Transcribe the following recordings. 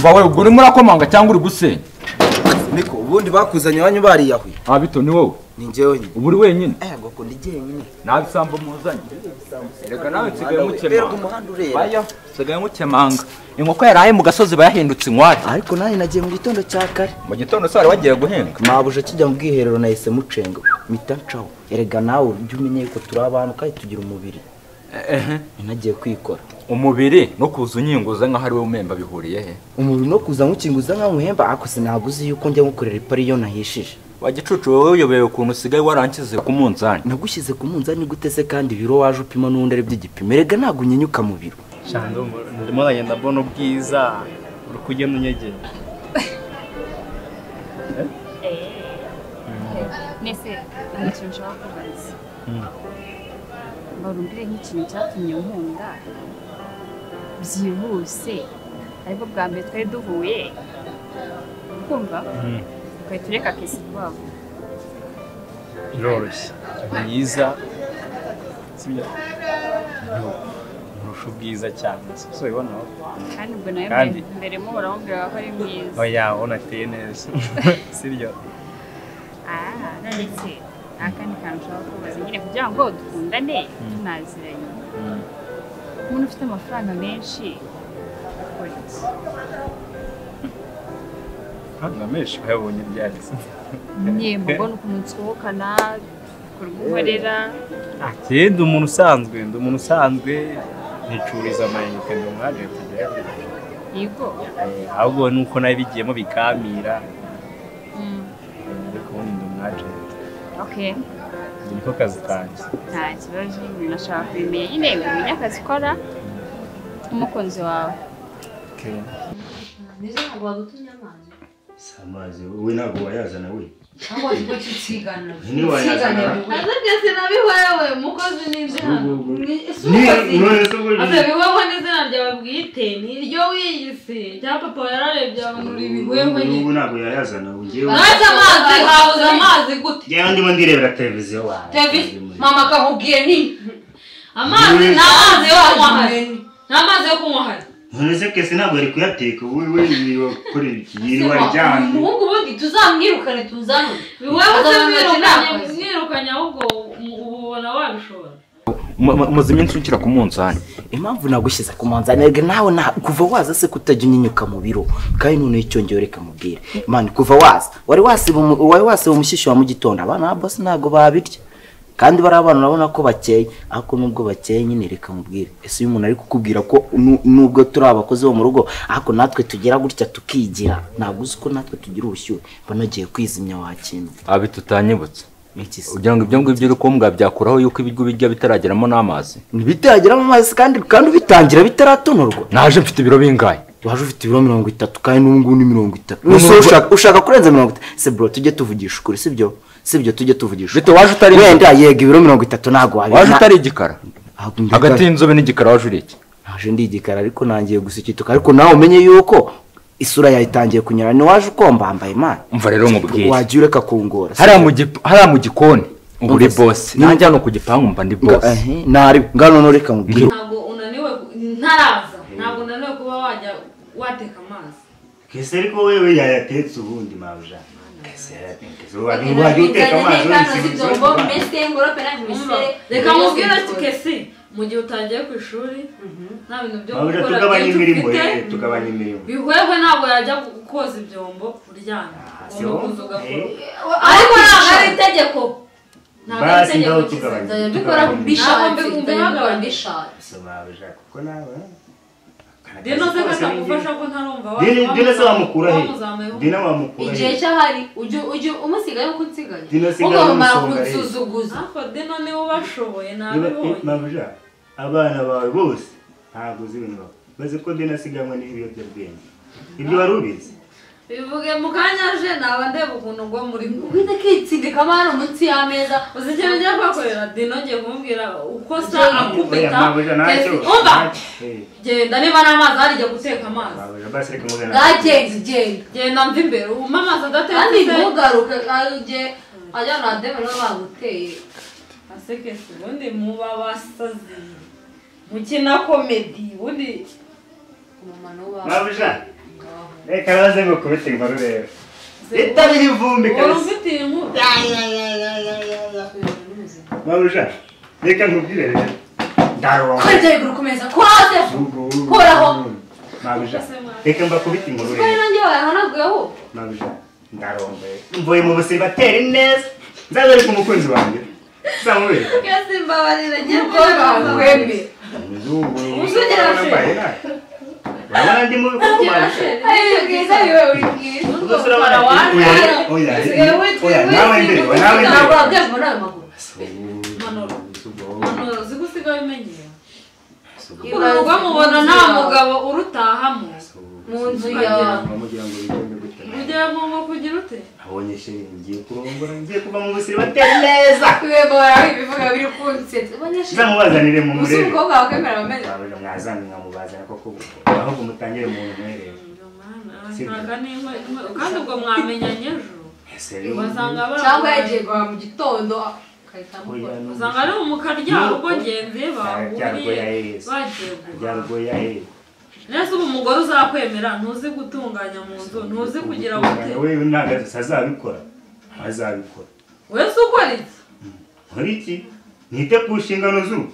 Umva we ubwo urimo urakomanga cyangwa uri gusenya? Niko ubundi bakuzanye wanyu bariyahuye. Ah bito ni wowe. Ni njyewe nyine. Ubu uri wenyine? Eh goko ndi jyenyine. Nabi sambo muzanye. Erega nawe nsigaye mukemanga. Umuhanda urera. Baya nsigaye mukemanga. Inkoko yaraye mu gasozi bayahindutse inkware. Ariko nanjye nagiye mu gitondo cya kare. Mu gitondo se wari wagiye guhinga? Mabuje kijya mu bwiherero nahise mucenga. Mita ncaho. Erega nawe ujye umenye ko turi abantu kandi tugira umubiri. Nagiye kwikora. Umubiri no kuza unyinguza nkaho ari we umemba bihuriye he? Umubiri no kuza nkukinguza nkaho uhemba ako sinaguzi yuko njya ngukorera ipari yo nahishije. Wagicucu wowe uyobewe ukuntu usigaye warankize ku munzani. Nagushyize ku munzani gute se kandi ibiro waje upima n'undi ari by'igipimo? Erega ntabwo unyenyuka mu biro. Shando ndimo ndagenda mbona ubwiza uri kugenda unyegera. Nese hari ikintu nshaka kubaza. Barumbire nk'ikintu cyatumye nkunda byihuse ariko bwa mbere twari duhuye kumva ukahita ureka kesi rwabo. Biroroshye mwiza sibyo nkurusha ubwiza cyane so ubibona kandi ubwo nawe mbere muhora mubwira ko ari mwiza. Oya ubona ateye neza sibyo. Ah none se akandi kantu nshaka kubaza nyine kugira ngo dukundane tunaziranye. Umuntu ufite amafaranga menshi akora iki? Amafaranga menshi wayabonye ryari se? Nye mbona ukuntu nsohokana kurgukorera. Ah, ndi umuntu usanzwe, ndi umuntu usanzwe nicuriza amayinite ndi umwajenti tugira. Yego. Ahubwo nuko nayo bigiyemo bikamira. Ariko ubundi ndi umwajenti. Okay. Niko kazi kanjye. Nta kibazo nashaka kubimenya nyine umenya akazi ukora n'umukunzi wawe. Okay. Neza ntabwo wagutumye amazi. Si amazi wowe ntabwo wayazana we. Ntabwo wazi ko tutsigana. Ntiwayazana. Azabye sinabiwewe mukozi n'inzi hano. Ase biwewe n'izina ryawe bwite niryo wiyise. Cya papa yararebye abantu uri biwewe nyine. Ubu ntabwo yayazana ugiye. Naje amazi habuze amazi gute? Yewe ndimo ndirebera televiziyo wawe. Televiziyo mama akakubwiye ni amazi nta mazi yo kunywa hari. Nta mazi yo kunywa hari. None se kese ntabwo ari kuyateka wowe we iki yiriwe aryamye. Umuhungu ubundi tuzamwirukane tuzane. Wewe mwirukanye ahubwo ubona wabishobora. Muzi iminsi unshyira ku munzani. Impamvu nagushyize ku munzani erega nawe kuva waza se kutajya unyenyuka mu biro kandi none icyongeye reka mubwire. Man kuva waza wari wasiba umushyishyo wa mu gitondo abana ba boss ntago babirya. Kandi bari abana urabona ko bakeye ariko nubwo bakeye nyine reka mubwire. Ese uyu muntu ari kukubwira ko nubwo turi abakozi bo mu rugo ariko natwe tugira gutya tukigira ntabwo uzi ko natwe tugira ubushyuhe banagiye kwizimya wakintu. Abi tutanyibutse. Ugira ngo ibyo ngibyo uri kumbwa byakuraho yuko ibiryo bijya bitarageramo n'amazi. Ntibitarageramo amazi kandi ubitangira bitaratonorwa. Naje mfite ibiro bingahe? Waje ufite ibiro 30 kandi n'ubu ngubu ni 30. Ushaka kurenza 30. Se bro tujye tuvugisha ukuri sibyo? Sibyo tujye tuvugisha. Bito waje utari wenda yega ibiro 30 ntago wabi. Waje utari igikara. Hagati y'inzobe n'igikara waje uri iki? Naje ndi igikara ariko nangiye gusikituka ariko nawe umenye yuko isura yayitangiye kunyara ni waje ukombambaye Imana. Umva rero nkubwire. Wagiye ureka kungora. Hariya mu gikoni ubu uri boss. Nanjye hano ku gipangu mba ndi boss. Nari ngano none reka nkubwire. Ntabwo unaniwe ntaraza. Ntabwo unaniwe kuba wajya wateka amazi. Kese ariko wewe yayatetse ubundi mabuja. Kese yayatetse. Wajya uteka amazi. Reka mubwire ati kese mu gihe utangiye ku ishuri nta bintu byo gukora tugabanya imirimo tugabanya imirimo. Bihwehwe ntabwo yajya koza ibyombo uryamye. Ariko ntabwo ari itegeko. Ntabwo ari itegeko. Ndabikora mbishatse. So mabuja kuko nawe Dino se katamufasha ko ntarumva wa. Dino se wamukura he? Dino wamukura he? Igihe cyahari ujye umusigaye uko unsigaye. Dino sigaye kunsuzugura. Ariko Dino niwe ubashoboye nabibonye. Mabuja abana bawe bose ntabwo uzi ibintu bazi ko Dino asiganwa n'ibiyobyabwenge. Ibyo wari ubizi? Bivuge mu kanya aje naba ndeba ukuntu ngwa muri wita kitsindika amahano munsi y'ameza. Uzi icyo ngiye kubakorera Dino ngiye kumubwira uko sa akubita. Umva genda niba n'amazi hari jya guteka amazi. Genda genda genda mva imbere umpa amazi adatetse. Kandi ntugaruke ujye ajya na deme niba baguteye. Asekese ubundi muba basazi mukina komedi ubundi umumano wawe. Mabuja Reka baze ngukubite inkuru rero. Itabira ivumbi kabisa. Ufite inkuru. Ya. Mabuja, reka nkubwire rero. Ndarongo. Kora ibyo kumeza. Kora. Koraho. Mabuja, reka mbakubite inkuru rero. Kora nanjye wahanaguyeho. Mabuja, ndarongo. Mvuye mu busibateri neza. Nzazareka umukunzi wanjye. Nzamubere. Kese mbabarira ngiye gukora kwembe. Usugira urabona ndi mubi koko mabuja. Ari bwiza biwe uri bwiza. Oya, oya, nawe ndeba, nawe ndeba. Ntabwo wabwirwa nawe maguru. Manoro, zigusigaye umenyera. Urugo mubona nta mugabo urutahamo. Mu nzu yawe. Mugira ngo bigende gute? Mugira ngo kugira ute? Abonye sheri ngiye kurongora, ngiye kuva mu busibateri neza. Kwemba barabivuga biri kunsetsa. Ubonye sheri. Nzamubazanire mu murebe. Umukobwa wakwemera ameze. Babona mwazana nkamubazana koko ahubwo mutangire mu mwerere. Kandi ubwo mwamenyanye ejo. Cyangwa yagiye guhaha mu gitondo akahita amukora. Usanga ari umukarya ubwo ngenzi bahuriye bagiye guhaha. Nese ubu umugore uzakwemera ntuzi gutunganya mu nzu ntuzi kugira gute. Wewe ntabwo azabikora. Azabikora. Wese ukora iki? Nkora iki? Nite ku nshingano z'urugo.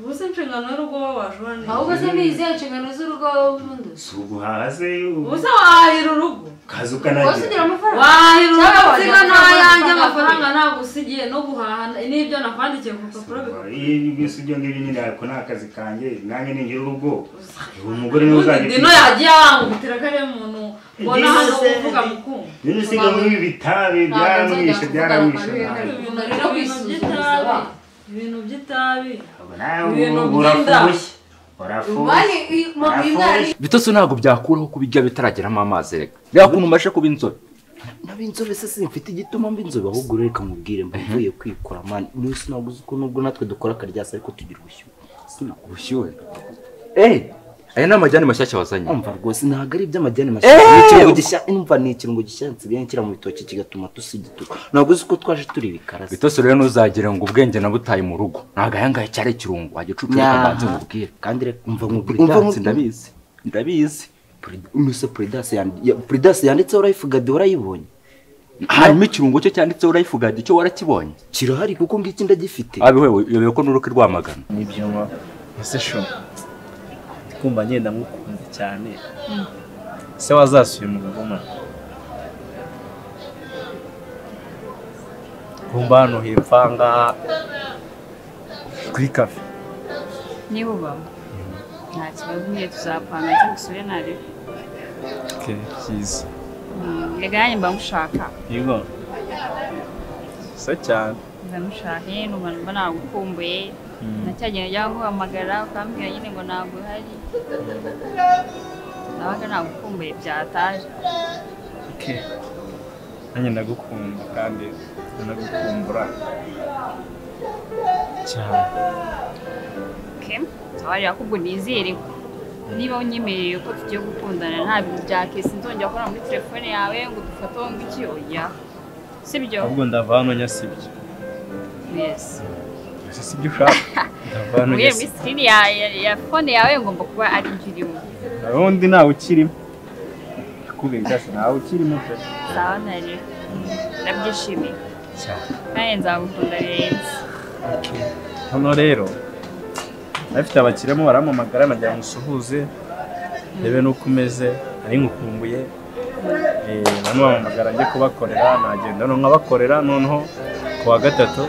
Ubu se inshingano y'urugo wowe washobora neza. Ahubwo se ni izihe nshingano z'urugo ubundi? Si uguhaha se. Ubu se wahahira urugo. Kazi ukanagira. Wahahira urugo nsiga n'ayanjye amafaranga nagusigiye no guhaha n'ibyo nakwandikiye ku rupapuro bikora. Ibi si ibyo ngibyo nyine ariko ni akazi kanjye nanjye ningira urugo. Umugore niwe uzajya. Dino yagiye wangutira ko ari umuntu mbona hano uvuga mukungu. Dino usiga muri ibi bitabi byaramwishe byaramwishe. Ibintu by'itabi. Ibintu by'inda. Bitose ntabwo byakuraho kubijya bitarageramo amazi reka. Reka kuntu umashe kuba inzobe. Naba inzobe se simfite igituma mba inzobe ahubwo reka mubwire mvuye kwikora man. Niyo sinaguze uko nubwo natwe dukora akaryasa ariko tugira ubushyuhe. Ubushyuhe. Aya ni amajyane mashyashya wazanye. Umva rwose ntabwo ari iby'amajyane mashyashya. Ni ikirungo gishya, umva ni ikirungo gishya nsigaye nshyira mu bitoki kigatuma tusigituka. Ntabwo uzi ko twaje turi ibikarasi. Bitose rero ntuzagira ngo ubwenge nabutaye mu rugo. Ntabwo aya ngaya cyari ikirungo wagicucu reka mbanze nkubwire. Kandi reka umva nkubwire. Umva ndabizi. Ndabizi. Nuse Prudence yanditseho Life Guard warayibonye. Hanyuma ikirungo cyo cyanditseho Life Guard cyo warakibonye. Kirahari kuko ngiki ndagifite. Abiwe uyobewe ko nuruke rwamagana. Nibyo ese sho. Kumva ngenda ngukunda cyane. Se wazasuye mu rugo mwana. Kumva hano hepfanga kuri cafe. Niba uba nta kibazo ngiye tuzapanga cyangwa usure nare. Okay, cyiza. Rega nanjye mba ngushaka. Yego. Se cyane. Ndamushaka nyine numva mba nagukumbuye. Nacyagenda njya guhamagara ukambwira nyine ngo ntabwo uhari. Nabaga nagukumbuye byataje. Okay. Nanjye ndagukunda kandi ndanagukumbura cyane. Okay. Sawa ahubwo nizere ko niba unyemereye ko tugiye gukundana nta bintu bya kesi nzongera gukora muri telefone yawe ngo dufate ngo iki oya. Sibyo? Ahubwo ndava hano nyasibyo. Yes. Ese sibyo ushaka? Ndava hano nyasibyo. Muri screen ya phone yawe ngomba kuba ari njirimo. Ubundi nawe ukirimo. Kubera se nawe ukirimo pe. Sawa nari. Ndabyishimiye. Cyane. Kandi nzagukunda birenze. Okay. Hano rero afite abakiremo barampamagara nagira ngo musuhuze ndebe nuko umeze ari nkukumbuye bamwe bampamagara njye kubakorera nagenda no nkabakorera noneho ku wa gatatu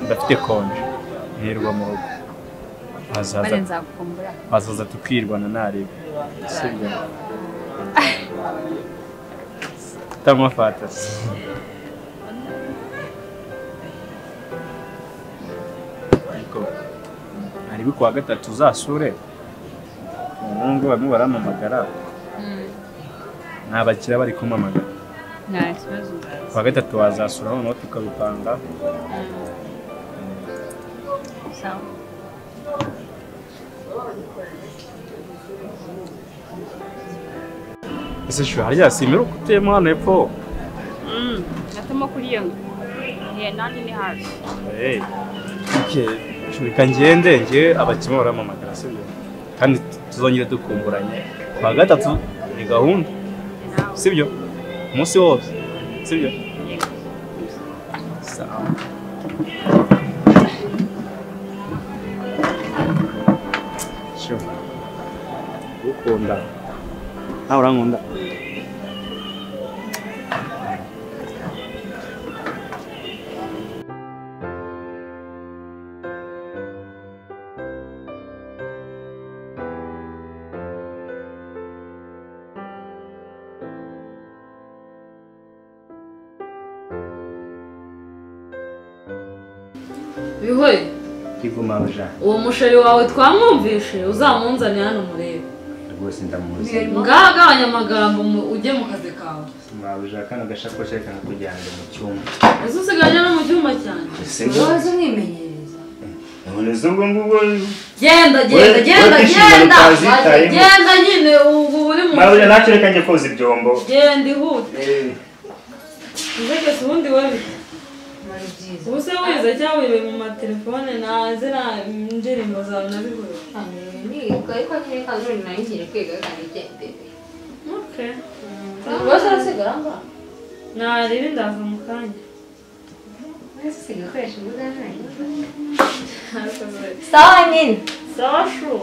ndafite konje ntirwa mu rugo azaza tukirwana narebe sibyo tamafata ariko ari ku wa gatatu uzasure umuhungu bamwe barampamagara nta bakiriya bari kumpamagara nta kibazo ku wa gatatu wazasura noneho tukabipanga sawa ese shu harya simira uko utuyemo hano hepfo natamo kuri iyo nani ni hafi reka ngende ngewe abakiriya barampamagara sibyo kandi tuzongere dukumburanye ku wa gatatu Ni gahunda. Sibyo? Umunsi wose. Sibyo? Sawa. Sure. Ukunda. Nawe urankunda. Bihoye uwo musheri wawe twamwumvishe uzamunzane hano murebe rwose ndamuzi ngaha gabanya amagambo ujye mu kazi kawe mabuja kano gashakoshi reka nkakujyana mu cyumba ese usigaye no mu cyumba cyane waza umwimenyereza none se ubwo ngubwo genda genda genda genda genda nyine ubu uri mu mabuja ntacyo reka njye koza ibyombo genda ihute nzeke se ubundi wewe Ubuse wize cyangwa wibe mu matelefone na zira ndirimbo zawe nabihura. Ni ariko nyine kandi nari ngiye kwiga kandi igendere. Okay. Rwose arasigara nga? Narebe ndaza mu kanya. Nese siga koresha imbuga nkoranyambaga. Sawa nyine. Sawa shu.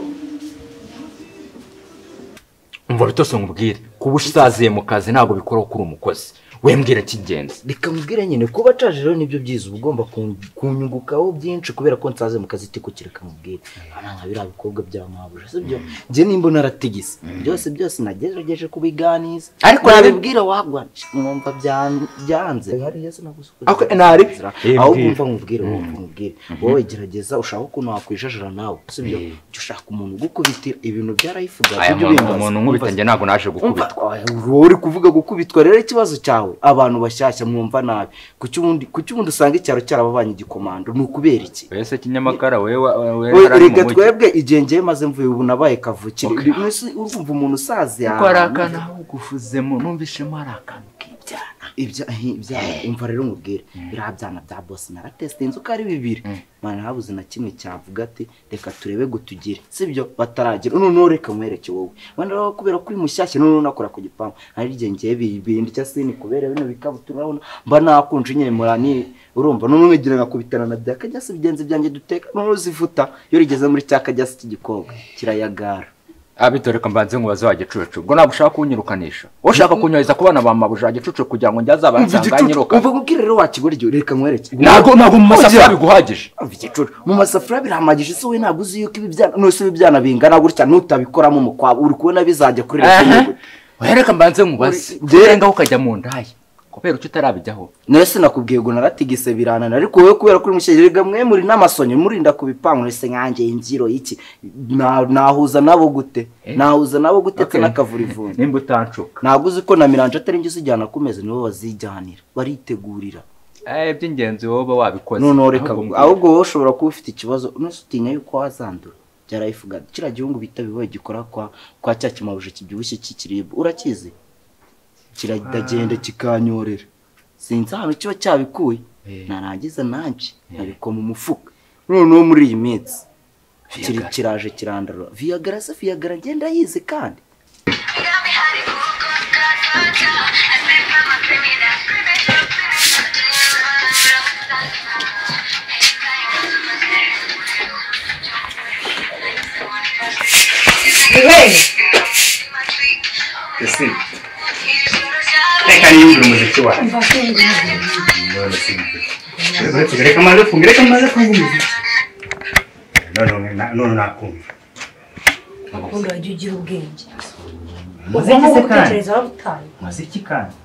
Umva bitose nkubwire kuba usaziye mu kazi ntabwo bikora kuri umukozi. Wembwira kigenzi. Reka mubwire nyine kuba caje rero nibyo byiza ugomba kunyungukaho byinshi kubera ko nsaze mu kazi tiko kireka mubwire. Ana nka bira bikobwa bya mabuja sibyo? Nje nimba naratigise. Byose byose nagerageje kubiganiza. Ariko nabibwira wagwa mwumva byanze. Hari Yesu nagusukuza. Ako nari aho umva nkubwire wowe nkubwire. Wowe gerageza ushaka ukuntu wakwijajara nawe sibyo? Ujye ushaka umuntu ugukubitira ibintu byarayifuga ibyo bimbaza. Umuntu nkubita nge ntago naje gukubitwa. Wowe uri kuvuga gukubitwa rero ikibazo cyawe. Abantu bashyashya mwumva nabi kuki ubundi usanga icyaro cyarababanye igikomando ni ukubera iki wese kinyamakara wewe rega twebwe igihe ngiye maze mvuye ubu nabaye kavukire urumva umuntu usaze kuko arakana ugufuzemo numvishemo arakana kibyana ibyana umva rero mubwire birabyana bya boss naratestinze uko ari bibiri mana habuze na kimwe cyavuga ati reka turebe gutugire sibyo bataragira none reka mwereke wowe wenda rero kubera kuri mushyashya none nakora ku gipangu ari igihe ngiye bibindi cya sini kubera bino bikabutura urabona mba nakunje nyine murani urumva none ngira ngakubitana na bya kajya bigenze byanjye duteka none uzivuta iyo rigeze muri cya kajya cy'igikobwa kirayagara abitoreka mbanze nkubaze wa gicucu ubwo ntabwo ushaka kunyirukanisha ushaka kunyoheza ku bana ba mabuja gicucu kugira ngo njye azabansanga nyiruka umva nkubwire rero wa kigoryi reka nkwereke ntabwo mu masafuriya biguhagije igicucu mu masafuriya biramagije se wowe ntabwo uzi yuko ibi byana nose ibi byana bingana gutya nutabikoramo umukwabo uri kubona bizajya kuri leta reka mbanze nkubaze urengaho ukajya mu ndaya kubera icyo utarabijyaho nese nakubwiye ngo naratigise biranana ariko wowe kubera kuri mushyerega mwe muri n'amasonyo murinda kubipangu nese nkanjye imbyiro iki nahuza nabo gute nahuza nabo gute okay. N'akavura ivunja nimba utanshuka ntabwo uzi ko na miranje atari njye uzijyana ku meza nibo bazijyanira baritegurira iby'ingenzi wowe uba wabikoze none reka ahubwo wowe ushobora kuba ufite ikibazo nese utinya yuko wazandura byarayifuga kiriya gihungu bita biboye gikora kwa cya kimabuje kibyibushye kikiribwa urakizi kiradagenda kikanyorera sinzi ahantu kiba cyabikuye narangiza nanje nabikoma umufuka noneho muri iyi minsi kiraje kirandarura Viagra se Viagra ngenda yize kandi Ese reka niyumvire umuziki wawe reka maze funga reka maze funga umuziki none nakumva ubundi wajya ugira ubwenge ubwonko bwo gutekereza wabutaye umuziki kandi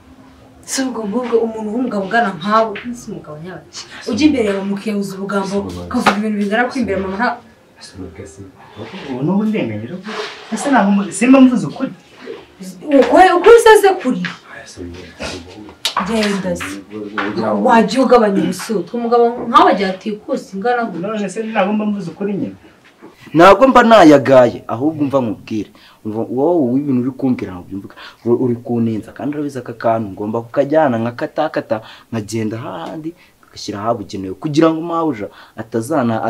si ubwo ngubwo umuntu w'umugabo ugana nkawe si umugabo nyabaki ujya imbere yawe mukihuza ubugambo ukavuga ibintu bingana ko imbere mama nta ubu n'ubu ndenganyije ese ntabwo simba mvuze ukuri ukuri se kuri genda se wajya ugabanya ubusutwa umugabo nkawe agira ati kose ingana gutya none se ntabwo mba mvuze ukuri nyine ntabwo mba nayagaye ahubwo mva nkubwire wowe ibintu uri kumbwira ntabwo byumvika uri kunenza kandi urabizi aka kantu ngomba kukajyana nkakatakata nkagenda hahandi agashyira ahabugenewe kugira ngo mabuja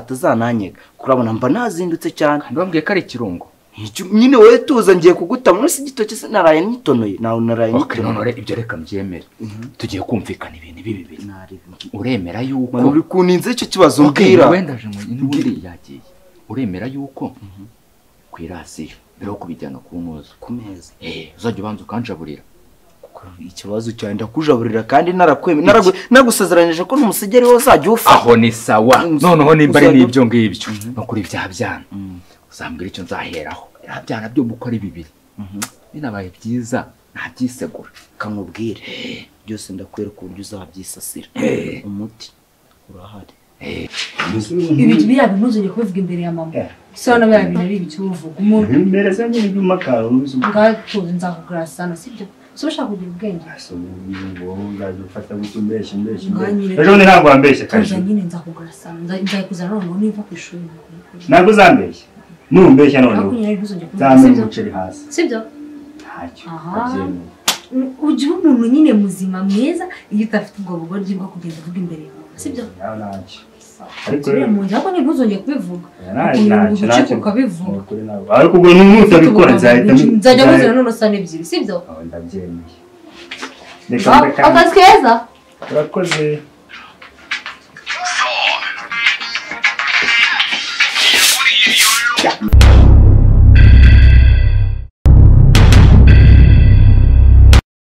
atazananyega kurabona mba nazindutse cyane kandi bambwiye ko ari ikirungo. Nyine wowe tuza ngiye kuguta munsi igitoki se naraye nitonoye nawe naraye nitonoye. Okay, none ibyo reka mbyemere. Tugiye kumvikana ibintu bibi bibiri. Uremera yuko uri kuninze icyo kibazo mbwira. Wenda je ngo n'ubundi yagiye. Uremera yuko kwirasiyo mbere yo kubijyana ku ntuza ku meza. Uzajya ubanza ukanjaburira. Ikibazo cyawe ndakujaburira kandi narakwemera nagusezeranyije ko n'umusigeri wose uzajya ufata. Aho ni sawa. Noneho nimba ari n'ibyo ngibyo no kuri bya byana uzambwira icyo nzaheraho. Byana byo uko ari bibiri binabaye byiza ntabyisegura. Kamubwire byose ndakwereka uburyo uzabyisasira. Umuti urahari. Ibi biriya bintu ntuzongere kubivuga imbere ya mama. Sona biriya bintu ari ibiki uvuga umuntu imbere se nyine by'umakaro ngatuze nzakugura sana sibyo? So ushaka kugira ubwenge ufata gutyo umbeshya ejo bundi ntabwo wambeshya kandi nyine nzakugura sana nzakuzana noneho niva ku ishuri. Ntabwo uzambeshya numbeshya noneho nzamena umuceri hasi sibyo? Ntacyo. Ujya uba umuntu nyine muzima mwiza iyo udafite ubwo bugoryi bwo kugenda uvuga imbere yawe sibyo? Ntacyo. Ariko ariko nyine ntuzongere kubivuga. Ntacyo ukabivuga. Ariko ubwo nutabikora nzahita nzajya muzana none sana ebyiri sibyo? Ndabyemeye. Akazi keza. Urakoze.